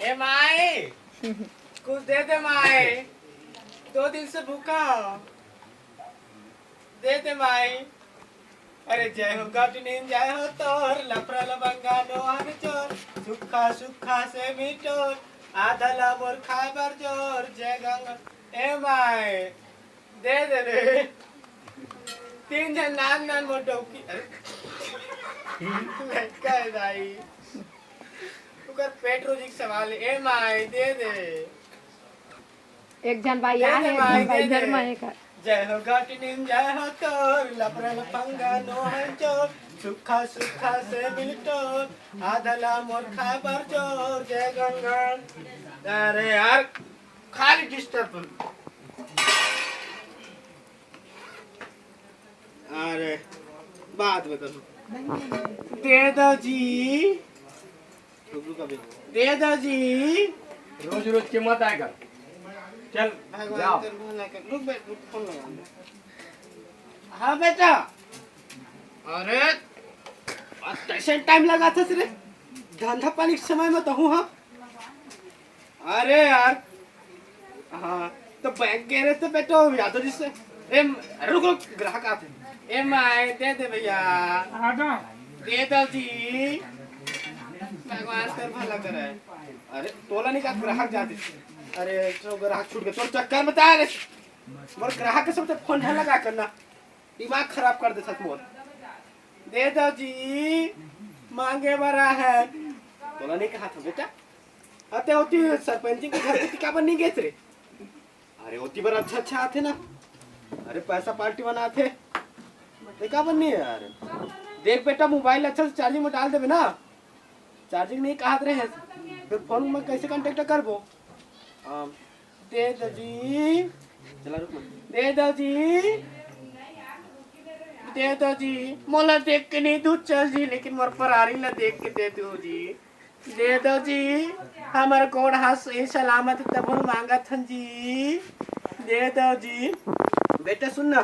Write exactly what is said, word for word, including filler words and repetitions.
ए माई, कुछ दे दे माई, दो दिन से भूखा हूँ, दे दे माई। अरे जय हो गटनीन, जय हो तोर, लफड़ा लबंगा नोहर चोर, सुखा सुखा से मिटोर, आधा ला मोर खाए बर जोर, जय गंगा। ए माई, दे दे रे। तीन झन नान नान मोर डौकी, अरे लड़का है दाई, ओकर पेट रोजी के सवाल है। ए माई, दे दे। एक झन बाई दे आ दे हे, एक माई, झन बाई दे घर दे। में हे का। जय हो गटनीन, जय हो तोर, लफड़ा लफंगा नोहर चोर, सुखा सुखा से मिलटोर, आधा ला मोर खाए बर जोर, जय गंगा। अरे यार, खाली डिस्टर्ब। अरे, बाद में करूँ। दे दो जी। रुक, रुक अभी। दे दो जी। रोज रोज के मत आएगा। चल, भगवान जाओ। तेरे भला कर। रुक बे, रुक, फोन लगा। हाँ बेटा। अरे, आज कैसे टाइम लगा था तेरे? धंधा पानी के समय में तो हूँ, हाँ। अरे यार, हाँ, तो बैंक गे रहे तो बेटा, यादव जी से, ए, रुक, रुक, ग्राहक आथे। ए माई, दे दे भैया। दे दो जी। भगवान तेर भला करे। अरे, तोला नहीं का ग्राहक जाते। अरे, तो ग्राहक छूट गए, तोर चक्कर में ता रे। मोर ग्राहक के सब फोन ढंग लगा करना। दिमाग खराब कर दे सच मोर। दे दो जी, मांगे बरा है। तोला नहीं कहा था बेटा। अते होती सरपंच के घर के काबर नहीं गए रे? अरे, ओती बर अच्छा अच्छा आथे ना। अरे, पैसा पार्टी बनाथे। ते काबर नहीं है यार? देख बेटा, मोबाइल अच्छा से चार्जिंग में डाल देबे ना। चार्जिंग नहीं कहत रहे, फिर फोन में कैसे कांटेक्ट करबो? हाँ, दे दो जी। चला रुक ना। दे दो जी। दे दो जी। मोला देख के नहीं दूध चल जी, लेकिन मोर परारी ला देख के दे दो जी। दे दो जी, हमर गोड़ हाथ सही सलामत हे, तभो मांगत हन जी। दे दो जी। बेटा सुन ना।